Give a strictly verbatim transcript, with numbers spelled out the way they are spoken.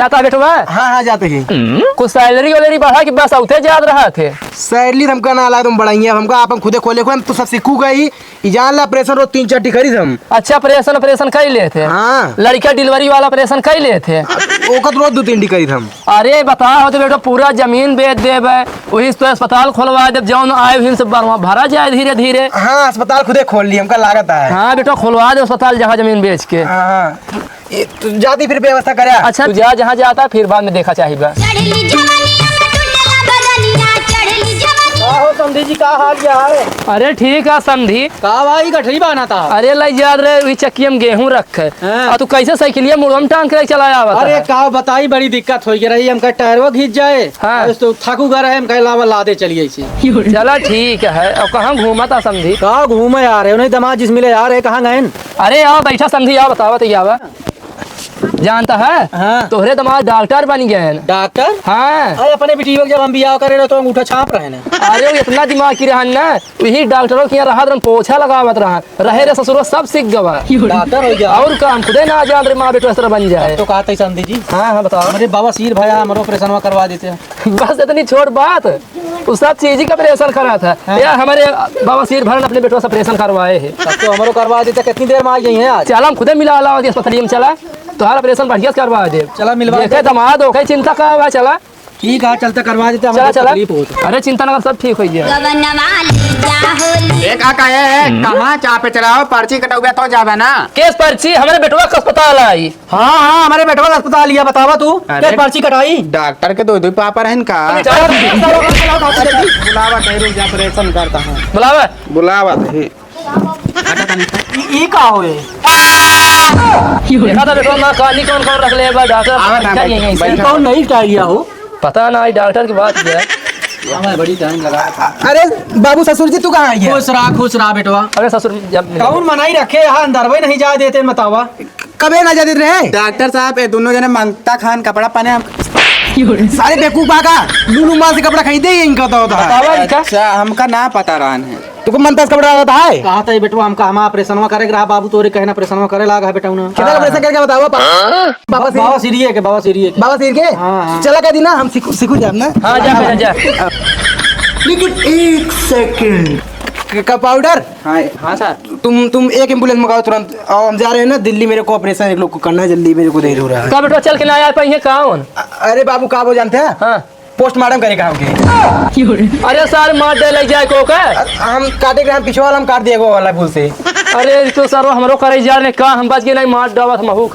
जाता बेटवा? हाँ, हाँ, जाते ही। कुछ सैलरी वैलरी बढ़ा कि बस उठे जात रहा थे? सैलरी हमका ना ला, तुम बढ़ाइए, हमका आपन खुदे खोले, खोले, हम तो सब सीखू गए ही। ई जान ला, ऑपरेशन रोज तीन चार ठी करी हम। अच्छा, ऑपरेशन, ऑपरेशन कई लेत है? हाँ। लड़का डिलीवरी वाला ऑपरेशन कई लेत है? ओकर तो रोज दो तीन ठी करी हम। अरे बताओ तो बेटा, पूरा जमीन बेच देबे, वही तो अस्पताल खोलवा देब, जौन आए वहीं से बरवा भरा जाए धीरे धीरे। हाँ, अस्पताल खुदे खोल ली, हमका लागत है। हाँ बेटा, खोलवा दे अस्पताल, जहाँ जमीन बेच के। हाँ, हाँ। ये तू जाती फिर व्यवस्था करे। अच्छा, तू जा, जहाँ जाता, फिर बाद में देखा चाहिबा। चढ़ली जवानिया में टूटेला बदनिया, चढ़ली जवानिया। का हो समधी जी, का हाल चाल है? अरे ठीक है समधी। का भाई गठरी बाना था? अरे लई जात रहे, वही चक्की में गेहूं रखे। हाँ। आ तू कैसे साइकिलिया मुड़वा में टांग के चला आवत अरे है? का बताई, बड़ी दिक्कत हो गई रही, हमका टायरवा घिस जाए। हाँ। आज तो थकू घर है, हम कहे लावा ला दे चलिए इसे। चला ठीक है, अब कहाँ घूमा था समधी? का घूमे यार, उन्हें दमाद जिस मिले यार, ये कहाँ गए? अरे आओ बैठा समधी, आओ बतावा तो आवा। जानता है? हाँ। तोहरे दमाद डॉक्टर बन गए हैं। डॉक्टर? हाँ। अरे अपने बिटिया के जब हम बियाह करे रहे तो अंगूठा छाप रहे हैं। अरे वो इतना दिमाग की रहन ना, वही डॉक्टरों के यहाँ रहत रहन, पोछा लगावत रहन, रहे रे ससुरो सब सीख गवा। डॉक्टर हो गया। और काम खुदे ना जान रे, माँ बेटो इस तरह बन जाए। तो कहा था समधी जी? हाँ, हाँ, बताओ। अरे बवासीर भया, हमरो ऑपरेशनवा करवा देते हैं। बस इतनी छोट बात, वो सब चीज का ऑपरेशन करा था। हाँ। यार हमारे बवासीर भरन अपने बेटवा से ऑपरेशन करवाए है। तब तो हमरो करवा देते, कितनी देर में आ गई हैं आज? चला हम खुदे मिला लावा अस्पताल में, चला तोहार ऑपरेशन बढ़िया से करवा दे। चला मिलवा देखे दे। दमाद हो गए, चिंता का हुआ, चला। ठीक है, चलते करवा देते, चला, हमें चला। तकलीफ होत है। अरे चिंता ना कर, सब ठीक हो जाए। गबनवा ले जा होली। ए, का कहे है? कहाँ चापे चलाओ, पर्ची कटौबे तो जाबे ना। केस पर्ची? हमारे बेटवा का अस्पताल आई। हाँ, हाँ, हमारे बेटवा का अस्पताल लिया, बतावा तू। अरे, के पर्ची कटाई? डॉक्टर के दो, दो पापा रहन का? चलो, चलो, चलो, चलो, चलो, चलो, चलो। बुलावा, कहीं रुक जा, ऑपरेशन करता हूँ। बुलावा। बुलावा, दे। ई, ई का होए? देखा था बेटवा, माँ कहानी कौन कौन रख ले, बा, डॉक्टर आवा ना, क्या बैठ, यहीं से? बैठ। कौन नहीं टाइया हो? पता ना, डॉक्टर की बात किया। हमें बड़ी टाइम लगा। अरे बाबू, ससुर जी, तू कहाँ आई है? खुश रहा, खुश रहा बेटवा। अरे ससुर, जब कौन मनाई रखे यहाँ, अंदरवे नहीं जाए देते, बतावा। कबे ना जाते रहे? डॉक्टर साहब, ये दोनों जने मंगता खान कपड़ा पहने हम। सारे बेवकूफ बागा, लूलू माँ से कपड़ा खरीदे, ये इनका तो होता है। बतावा इनका। अच्छा, हमका ना पता रहन है। तुमको मंगता से कपड़ा रहता है? कहा था ये बेटवा, हमका हमारा ऑपरेशनवा करे के रहा बाबू, तोरे कहना ऑपरेशनवा करे लागा है बेटा उन्हें। कितना ऑपरेशन करके बतावा, पा-, बाबा श्री बाबा श्री के, बाबा श्री के। बाबा श्री के? हाँ, हाँ। चला कह दी ना, हम सीखू, सीखू जाब ना। हाँ, जा बेटा, जा। लेकिन एक सेकंड। क-, का पाउडर? हाँ, हाँ सर। तुम, तुम एक एम्बुलेंस मंगाओ तुरंत। आओ, हम जा रहे हैं ना दिल्ली, मेरे को ऑपरेशन एक लोग को करना है जल्दी, मेरे को देर हो रहा है। का बेटा चल के ना आ पाएंगे कौन? अ-, अरे बाबू, का वो जानते हैं? हाँ। पोस्टमार्टम करे का हमके। अरे सार, मार दे ले जाए को का? अ-, हम काटे के, हम पीछे वाला हम काट दिए वो वाला भूल से। अरे तो सर, हमरो करे जा रहे का, हम बच गए नहीं, मार डावत महू का।